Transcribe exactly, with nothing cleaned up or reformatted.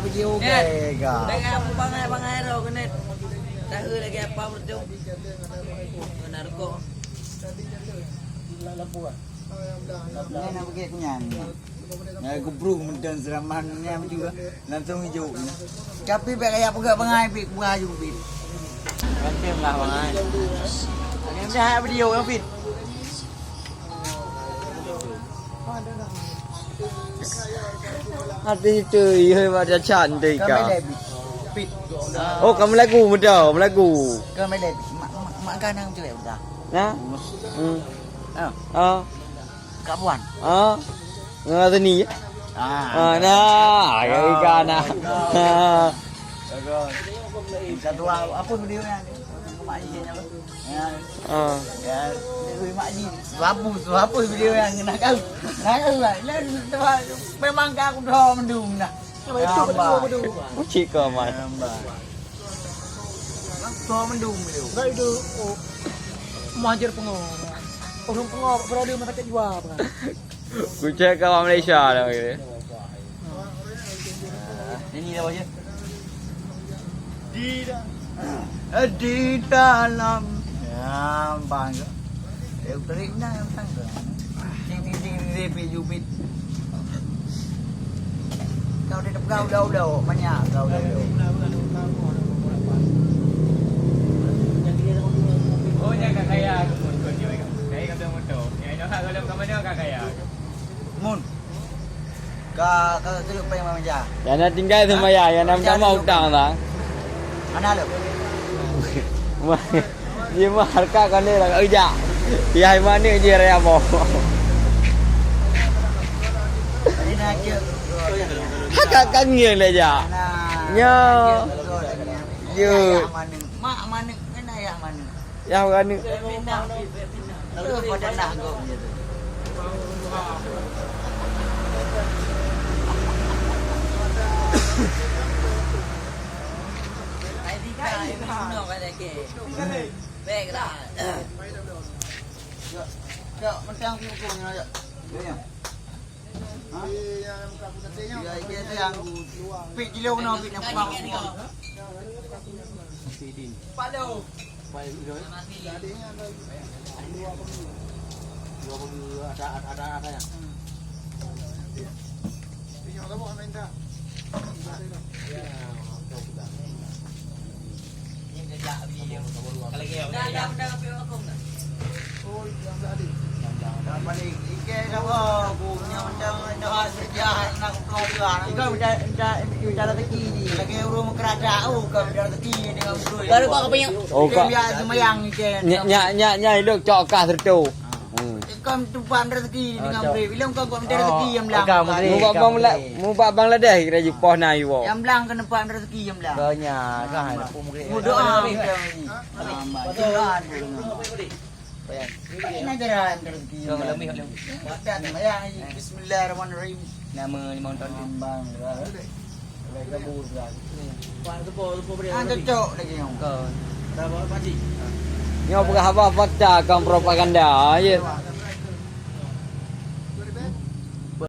Video gay ga. Dengan apa bangai-bangai roh keuneuk. Tahu lagi apa betul. Narko. Nyan nak pergi aku nyan. Nah, gubru kemudian siraman ni apa juga. Langsung hijau. Tapi bek kayak peugah bangai bek, peugah haju bek. Nanti peugah bangai. Ini dah video yang fit. Hati itu, iya, macam cantik kau. Kami lebih fit. Oh, kamu lagu muda, kamu lagu. Kami lebih mak mak mak ganang tu ya udah. Nah? Hmm. Ah. Ah. Kak Puan. Ah. Ngan Seni. Ah. Ah, nah, ya ikan nah. Ah. Bagus. Satu apa video yang mak ni apa? Ya. Ah. Ya, Mak Ji. Suapu, suapu video yang nak kau. Nak kau lah. Memang kau dah mendung dah. Ucik kau, Man. Kau mendung video. Enggak itu. Oh. Muhajir Pengo. Ureueng Pengo, berada rumah sakit jiwa apa? Kucek kawan Malaysia dah gitu. Nyanyi dah baca. Di da-, di dalam. Ya, bang. Eh, uteri na yang tang tu. Ding, ding, ding, ding, ding, ding, ding. Kau dia pegang udah-udah, banyak kau udah-udah. Oh, jangan kaya aku pun kau dia. Kaya kata motor. Ya, dah kalau kau mana kau kaya. Mun. Ka, ka, ka, ka, ka, ka, ka. Yang nak tinggal sama ya, yang nak minta maaf utang lah. Mana lu? Dia mah harka kan dia lah, ujak. Ya, mana je raya boh. Tadi nak cek. Kakak kangen lah, Jak. Nah, nyo. Cek. Yo. Ayah mana? Mak mana? Kan ayah mana? Yah, ureueng aneuk. Terus pada nah gob je tu. Baiklah. Ya, ya, mentang tu hukumnya, ya. Ya, ya. Ha? Ya, ya, ya. Pit kilo kena, pit enam puluh. Palo. Dua puluh, ada, ada, ada, ada yang. Baru kau kepenyek. Oh, kak. Nyak, nyak, nyak, nyak, ilok cok kah serto. Hmm. Ikam tumpang rezeki dengan beri. Bila engkau buat minta rezeki yang belang. Mubak Bangla-, mubak Bangladesh kira ji poh na iwo. Yang belang kena buat rezeki yang belang. Kau nya, kah, nak pun murid. Mu doa. Amat. Doa dulu. Nak jalan rezeki yang belang. Bismillahirrahmanirrahim. Nama limong tahun. Ambang. Ah, cocok lagi nyoe. Nyoe peugah haba fakta, kon propaganda, ya.